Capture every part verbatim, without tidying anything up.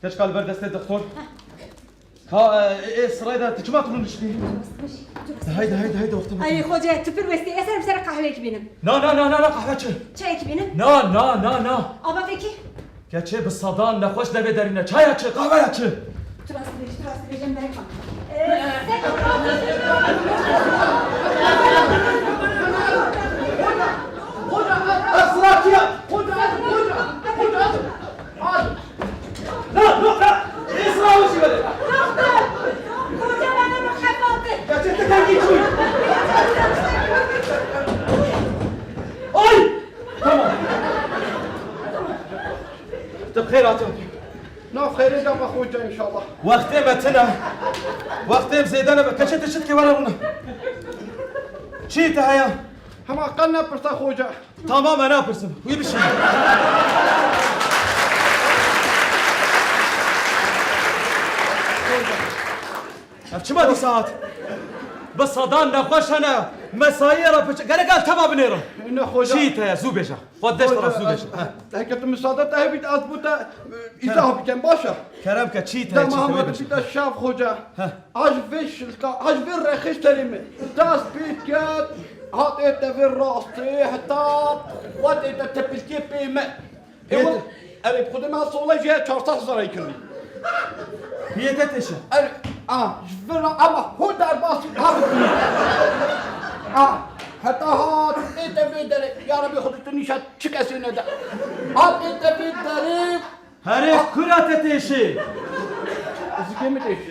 Keçka li ber destê doktor. Ka, e, e, sirayê de tu çima tu rûniştî? Haydi, haydi, haydi, wextê me. Ay, xoce, tu pir westî, ez ê ser qehweyek bînim. Na, na, na, na, na, qehwe çi? Çayek bînim. Na, na, na, na. Ava vekî? Keçê bi sedan nexweş devê derîne. Çaya çi, qehweya çi? Tu rast dibêjî, tu rast dibêjî, em berê xwe. Hoca, ez silakiya. Hoca, ez, hoca, hoca, ez. Na, na, na. Esra, hoş geldin. Doktor! Hoca bana mukafat. Gerçekten hangi çocuk? Ay! Tamam. Te bi xêr hatî. Na, xêrê de me xoca inşallah. Wextê me tune. Wextê em zêde nebe. Keçê te çi dike were rûne. Çi te heye? Hema qe nepirse xoca. Tamam, e, napirsim. Wî bişî. Ev çima dîsa hat? Bi sedan nexweş hene. Mesaiye re piçe. Gerek el teva binêrim. Ne xoca. Çi te ye? Zû bêje. Xwe deşt re zû bêje. He. Heke tu misade te hebît, ez bo te, e, îzah bikem, baş e? Kerem ke, çi te ye, çi te ye? Dema hema tu bîte şav xoca. He. Aj vê şilka, aj vê rexê serê min. Dest pê ket, hat ê te vê rastê, heta xwedê te tepilkê pê me. Ê Ê wil, te- Erê, bi xwedê me sola jê çar sed hezar kiriye. Piyê te têşe. Erê, a, ji vê re, ama ho derbasî, ha, ha, heta hat, ê te vê derê, ya Rebî, xwedê tu nîşa çi kesê nede. Hat ê te vê derê. Herê, kura te têşê? Zikê min têşe.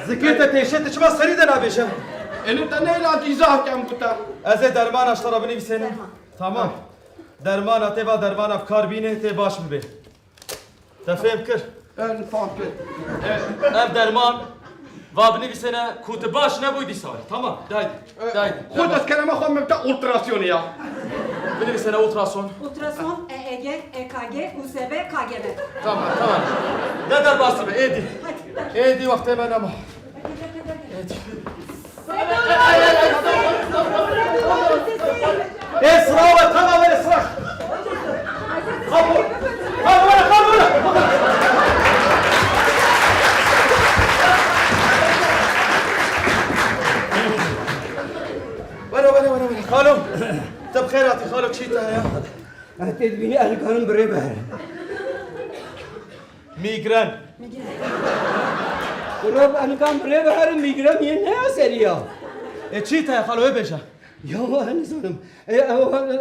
Zikê te têşe, tu çima serî de nabêje? Ênî te neyla dîza kem kuta. Ez ê dermana ji te re binivîsênim. Derman. Tamam. Dermana tê va dermana bi kar bîne, tê baş bibe. Te fêm kir? Em fam kir. Ev derman va binivîsêne ku tu baş nebûy dîsa. Tamam, de haydi. De haydi. Xwe dest kereme xwe me bite ultrasyonê ya. Binivîsêne ultrason. Ultrason, E E G, E K G, U S B, K G B. Tamam, tamam. De derbas be, êdî. Hadi. Êdî wextê me nema. Êdî. Ê, sira we, teva were, sira. Qal were, qal were, qal were. Were, were, were, were. Xalo, te bi xêr hatî, xalo, çi te heye? Ez tê dibînî ez nikarim bi rê biherim. Mîgren. Kuro, ez nikarim bi rê biherim, mîgren yê ne ya serî ya. E, çi te ye xalo, wê bêje? Ya, ez nizanim. E, e,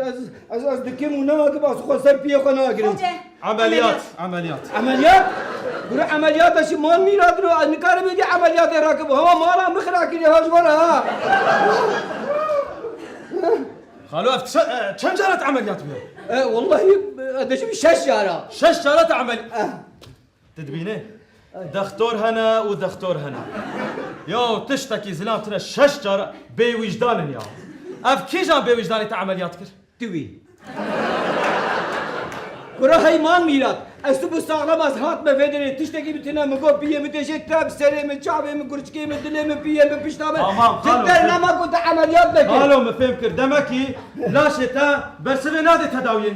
ez, ez, ez dikim û nakim, ez xwe ser piyê xwe nagirim. Hoca. Emeliyat, emeliyat. Emeliyat? Kuro, emeliyat e, şi mal mîra diro, ez nikarim êdî emeliyatê rakim. Hema mala min xira kiriye, ha, ji wan re, ha. Xalo, ev çe-, e, çend cara te emeliyat bûye? E, wellahî, e, dişibî şeş cara. Şeş cara te emel-, Eh. Tu dibînî? Dextor hene û dextor hene. Ya tiştekî zilam tune şeş cara bêwîjdan in ya. Ev kîjan bêwîjdanê te emeliyat kir? Tu wî. Kura heyman mîrat. Ez tu bi saxlem ez hatime vê derê. Tiştekî min tune, min got piyê min têşe, te bi serê min, çavê min, kurçikê min, dilê min, piyê min, pişta min. Tamam, tu xalo, dernema ku te emeliyat neke. Xalo, min fêm kir. Demekî laşê te bersivê nade tedawiyê.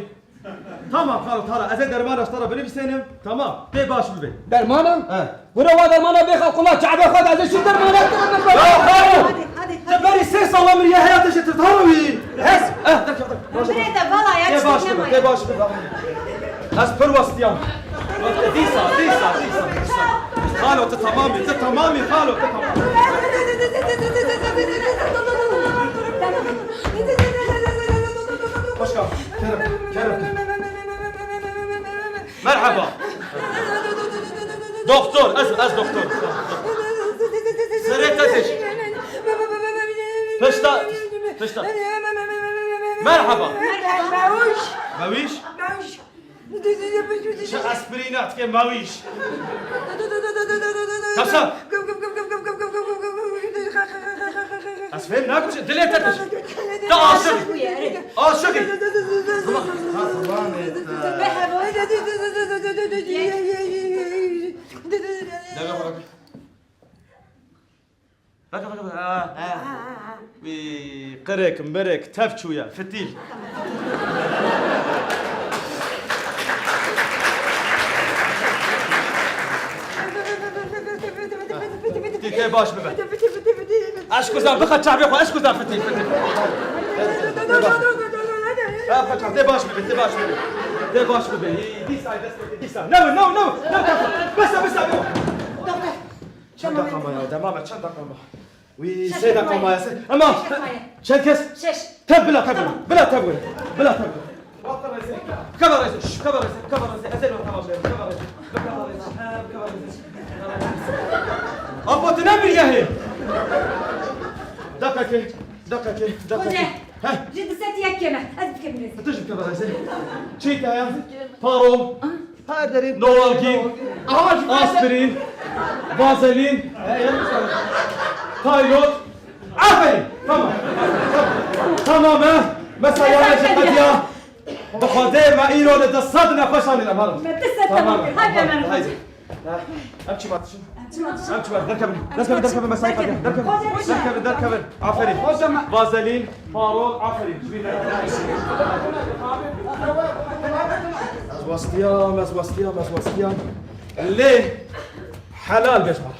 Tamam, xalo, tara. Ez ê dermana ji te re binivîsênim. Tamam. Tê baş bibe. Dermana? He. Gure wa dermana bê xwe qula çavê xwe de, ez ê şî dermana te re. Ya xalo! Hadi, hadi, hadi. Te berî sê sala min ya heyatê ji tirtana wî. Hes. Eh, derkeve, derkeve. Rojava. Bire de vala ya. Tê baş bibe, tê baş bibe. Ez pir westiyam. Dîsa, dîsa, dîsa, dîsa. Xalo, tu tamam î, tu tamam î, xalo, tu tamam î. Hoş geldin. Kerem, Kerem. Merhaba. Doktor, ez, ez doktor. Serê te têş. Pişta, pişta. Merhaba. Mewîş. Mewîş? Çi esprîna dike Mewîş? Kasa. Ez fêm nakim, dilê te têş. Te aşiq. Aşiq î. Ziman. Ha, zimanê te. Deve bırak. Veke, veke, veke. Ha, ha. Wî, qirêk, mirêk, tev çûye, fitîl. Fitî, fitî, fitî. Fitî, tê baş bibe. Fitî, fitî, fitî, fitî, fitî. Eşk uzan, bixe çavê xwe, eşk uzan, fitî, fitî. Eşk uzan, tê baş bibe, tê baş bibe. Tê baş bibe. Tê baş bibe. Hî, dîsa, dest pê, dîsa. Ne, ne, ne, ne, ne, bes, bes, bes. Doktor. Çend deqa maye, demame, çend deqa ma? Wî, sê deqa maye, sê. Ama çend kes? Şeş. Tev bila, tev bila. Tamam. Bila tev bila. Bila tev bila. Keva rêzê, keva rêzê, şş, keva rêzê, keva rêzê, ez ê tamam derim, keva rêzê, keva rêzê, he, keva rêzê. Apo, tu ne bir yahê. Dakika ki, dakika ki, dakika ki. Hoca, he? Ji di sed yek keme, ez bikim rêzê. Tu jî keva rêzê. Çi heye? Parol. Ah. Her derê Novalgin. Aha, şu Aspirin. Vazelin. Taylot. Aferin. Tamam. Tamam, he. Mesela yani, hadi ya. Bi Xwedê me îro li di sed nexweşan ê, em herin. Me di sed tamam. Tamam. Hadi hemen, hadi. Ha, em çi matişin? Em çi matişin? Em çi mat-, derkevin. Derkevin, derkevin, mesai qediya. Derkevin. Derkevin, derkevin. Aferin. Vazelin, parol, aferin. Ji bîr derkevin. Ez westiyam, ez westiyam, ez westiyam. Lê helal bêj bana.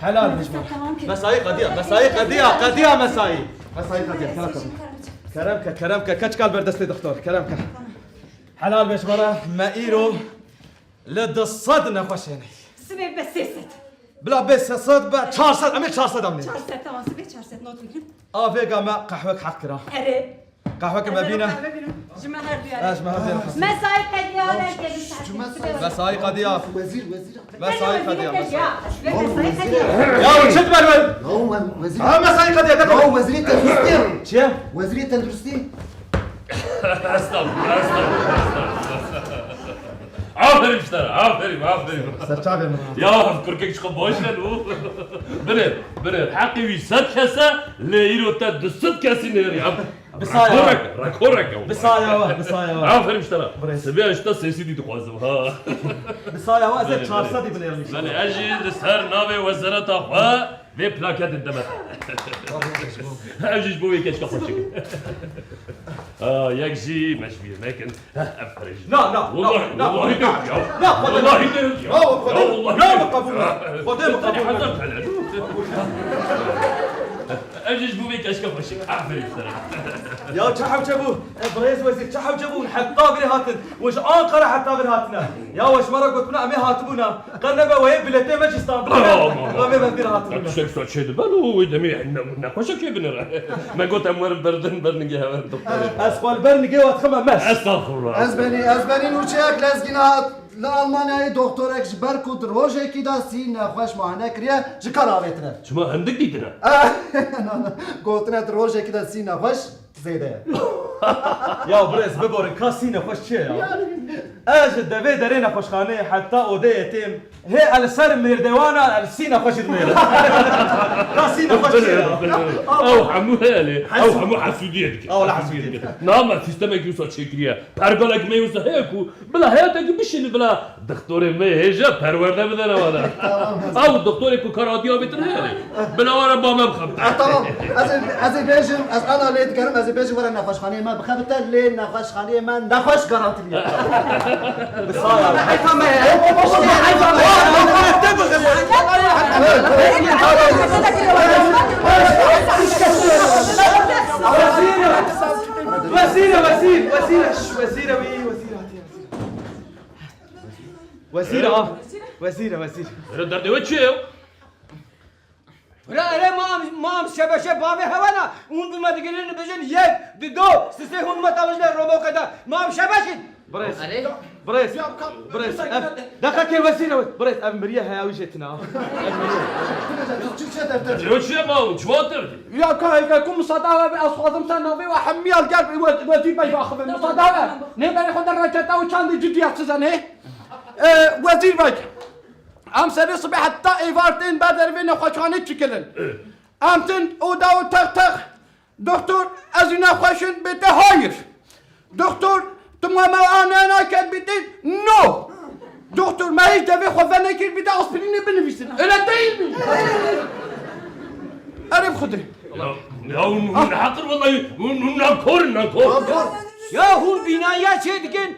Helal bêj bana. Tamam ki. Mesai qediya, mesai qediya, qediya mesai. Mesai qediya, kerem ke. Kerem ke, kerem ke. Keçikal ber destê doktor, kerem ke. Helal bêj bana, me îro li di sed nexweş hene. Sibê be sê sed. Bila bê sê sed be çar sed, em ê çar sed amnê. Çar sed, tamam, sibê çar sed, not bigirin. A vêga me qehwek heq kira. Erê. Qehweke me bîne. Qehwe bîne. Ji me her du. Ha, ji me her du. Mesai qediya, ne gelin saet. Mesai qediya. Wezîr, wezîr. Mesai qediya, mesai. Ya, çi dibe li we? Ya, we-, wezîr. Ha, mesai qediya, qediya. Ya, wezîrê tenduristî. Çi ye? Wezîrê tenduristî. Estağfurullah, estağfurullah, estağfurullah. Aferin ji te re, aferin, aferin. Serçavê min. Ya, kurkek ji xwe baş e û. Binêr, binêr. Heqê wî sed kes e, lê îro te du sed kesî nêrî. Bi saya. Rekorek, rekorek e. Bi saya we, bi saya we. Aferin ji te re. Birêz. Sibê ez ji te sê sedî dixwazim, ha. Bi saya we, ez ê çar sedî binêrim. Belê, ez jî li ser navê wezareta xwe vê plaketê dime te. Ev jî ji bo wê keçika xweşik. Ah, yek jî me ji bîr nekin. Heh, ev pere jî. Na, na, na, wellahî, na, wellahî na, dê ya. Na, Xwedê wellahî dê ya. Na, Xwedê, ya, wellahî na, dê. Min qebûl e. Xwedê min qebûl e. Hezar tane. Ev jî ji bo vê keçika xweşik. Aferin sana. Ya çi hewce bû? E, birêz wezîr, çi hewce bû? Heta vê hatin. Û ji Ankara heta vê hatine. Ya we ji me re gotibûna, em ê hatibûna. Qe nebe wê biletê me jî standibû. Aman, aman. Em ê vê hatibûna. Ya tiştek sa çê dibe, û wê demê ne-, nexweşe kê binêre. Me got em werin berdin, ber nigê hev doktorê. Ez xwe li ber nigê we dixime meş. Estağfurullah. Ez benî, ez benî nûçeyek lezgîna hat li Almanyayê doktorek ji ber ku di rojekî de sî nexweş muayene kiriye, ji kar avêtine. Çima hindik dîtine? Gotine di rojekî de sî nexweş zêde ye. Ya birêz biborin, ka sî nexweş çi ye ya? Ez ji devê derê nexweşxaneyê heta odeyê têm. Hê el ser mêrdewana el sîna xwe jî dinêre. Ka sîna xwe jî ya. Ew hemû heye lê. Ew hemû hesûdiyê dike. Ew hesûdiyê dike. Na me sîstemekî wisa çêkiriye. Pergalek me wisa heye ku bila heyatekî bişînin bila doktorê me hêja perwerde bidene wana. Ew doktorê ku kar hatiye avêtin heye lê. Bila were ba me bixebite. Ah, tamam. Ez ê, ez ê bêjim, ez ana lê dikerim, ez ê bêjim were nexweşxaneyê me bixebite, lê nexweşxaneyê me nexweş garantî. Bi saya. Heyfa me ye. Heyfa me ye. Wezîr e, wezîr, wezîr e, şş, wezîr e, wî, wezîr hatiye, wezîr. Wezîr e, ha. Wezîr e, wezîr. Ere derdê we çi ye? Bira, erê mam, mam şebeşe bavê hewana, hûn bi me digilin, dibêjin yek, di do, sisê hûn me tavêjine romoke de, mam şebeşin. Birêz, erê, birêz, ya, ka-, birêz, ev, deqekê wezîr e, birêz, ev miriye heya wî jê tine. Çi, çi, çi, çi, çi, çi, çi, çi, ma, çi watir? Ya, ka, ka, ku misada we, ez xwazim ser navê we hemiya li gel we-, wezîr bey baxivin. Misada we. Nê berê xwe de reçeta û çandê ciddiya size, nê? E, wezîr bey. Em serê sibê heta êvar tên ber dervê nexweşxanê çikilin. Em tin oda û tex tex. Doktor, ez ê nexweşim, bête hayır. Doktor, tu ma me ane naket, bête no. Doktor, me hiç devê xwe venekir, bête aspirînê binivîsin. Öyle değil mi? Erê bi Xwedê. Ya, ya hûn, hûn heqir wellahî, hûn, hûn nankor in, nankor. Ya hûn bînaya çê dikin,